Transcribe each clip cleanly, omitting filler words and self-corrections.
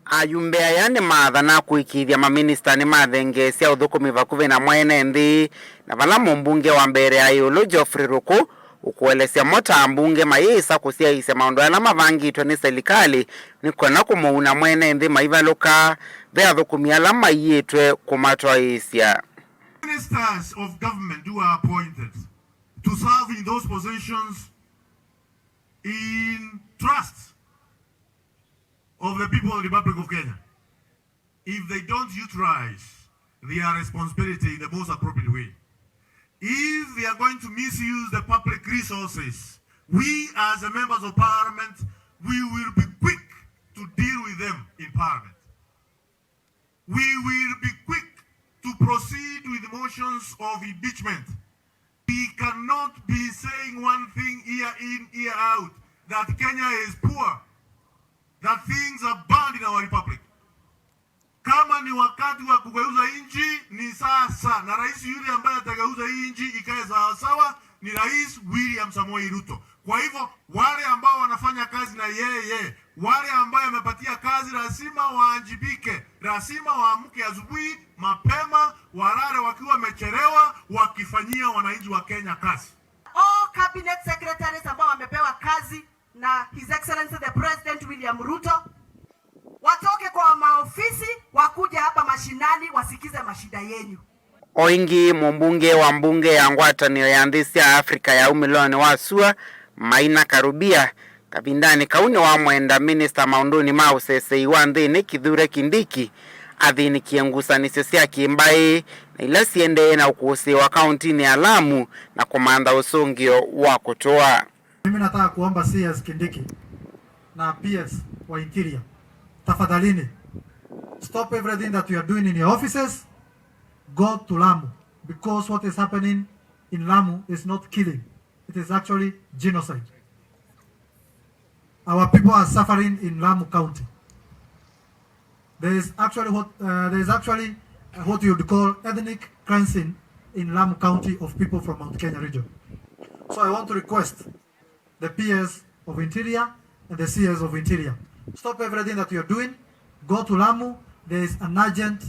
Ayumbe aya nĩmathana kũĩkĩĩthya mamĩnĩsta nĩmathengeesya ũthũkũmi vakuvĩ na mwene nthĩ na vala mũmbunge wa mbere ya ĩũlũ Geoffrey Ruku ukuelesya mo ta mbunge mayĩsa kũsyaĩĩsya maũndũ ala mavangĩtwe nĩ serikali nĩ kana kũmũuna mwene nthĩ maivalũka ve athũkũmi ala maiĩtwe kũmatwaĩĩsya. Ministers of government who are appointed to serve in those positions in trust of the people of the Republic of Kenya, if they don't utilize their responsibility in the most appropriate way, if they are going to misuse the public resources, we as the members of parliament, we will be quick to deal with them in parliament. We will be quick to proceed with motions of impeachment. We cannot be saying one thing year in, year out, that Kenya is poor, that things are bad in our republic. Kama ni wakati wa kugeuza nchi ni sasa, na rais yule ambaye atageuza hii nchi ikae sawasawa ni Rais William Samoei Ruto. Kwa hivyo wale ambao wanafanya kazi na yeye, wale ambao amepatia kazi lazima waajibike, lazima waamke asubuhi mapema, walale wakiwa wamechelewa, wakifanyia wananchi wa Kenya kazi. All cabinet secretaries ambao wamepewa kazi na His Excellency the President William Ruto watoke kwa maofisi wakuja hapa mashinani wasikize mashida yenyu. O ingi mumbunge wa mbunge ya ngwatanio ya nthi sya Afrika ya umiloni wa sua Maina Karubia kavindani kau ni wa mwenda minista maunduni ma usesei wa nthini Kithure Kindiki athinikie ngusanisyo sya kimbai na ila siendee na ukusiwa kauntini ya Lamu na kumantha usungio wa kutoa. Mimi nataka kuomba CS Kindiki na PS wa Interior, tafadhalini, stop everything that you are doing in your offices, go to Lamu, because what is happening in Lamu is not killing, it is actually genocide. Our people are suffering in Lamu County. There is actually what you would call ethnic cleansing in Lamu County of people from Mount Kenya region. So I want to request the PS of Interior and the CS of Interior, stop everything that you are doing, go to Lamu. There is an urgent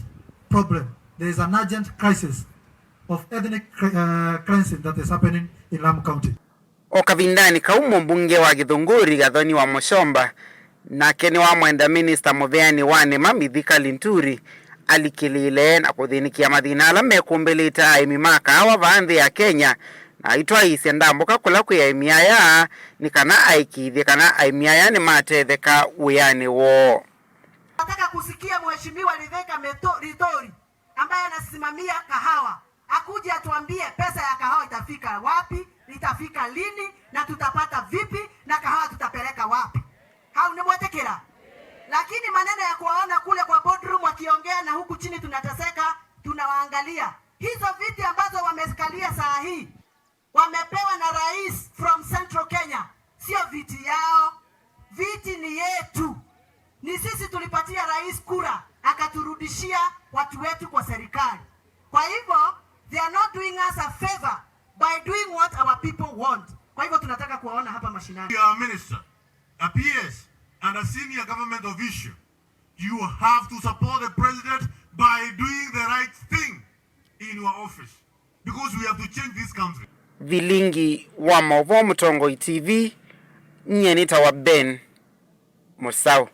problem. There is an urgent crisis of ethnic cleansing that is happening in Lamu County. O kavindani kau mumbunge wa Githunguri Gathoni wa Muchomba nake ni wa mwenda minista mutheani wa nima Mithika Linturi alikilile na kuthinikia mathina ala mekumbilite aimi ma kaawa vaa nthi ya Kenya na aitwaisye ndambuka kula kwi aimi aya ni kana aikithie kana aimi aya ni matetheka wiani woo. Nataka kusikia Mheshimiwa Rebecca Linturi ambaye anasimamia kahawa akuje atuambie pesa ya kahawa itafika wapi, itafika lini na tutapata vipi na kahawa tutapeleka wapi. Hau ni mwetekera. Lakini maneno ya kuwaona kule kwa boardroom wakiongea na huku chini tunateseka, tunawaangalia. Hizo viti ambazo wamekalia saa hii wamepewa na rais from Central Kenya, sio viti yao. Viti ni yetu, ni sisi tulipatia rais kura akaturudishia watu wetu kwa serikali. Kwa hivyo they are not doing us a favor by doing what our people want. Kwa hivyo tunataka kuwaona hapa mashinani. You are a minister, a PS, and a senior government official. You have to support the president by doing the right thing in your office, because we have to change this country. Vilingi wa Mauvoo Mutongoi TV nye nitawa Ben Musau.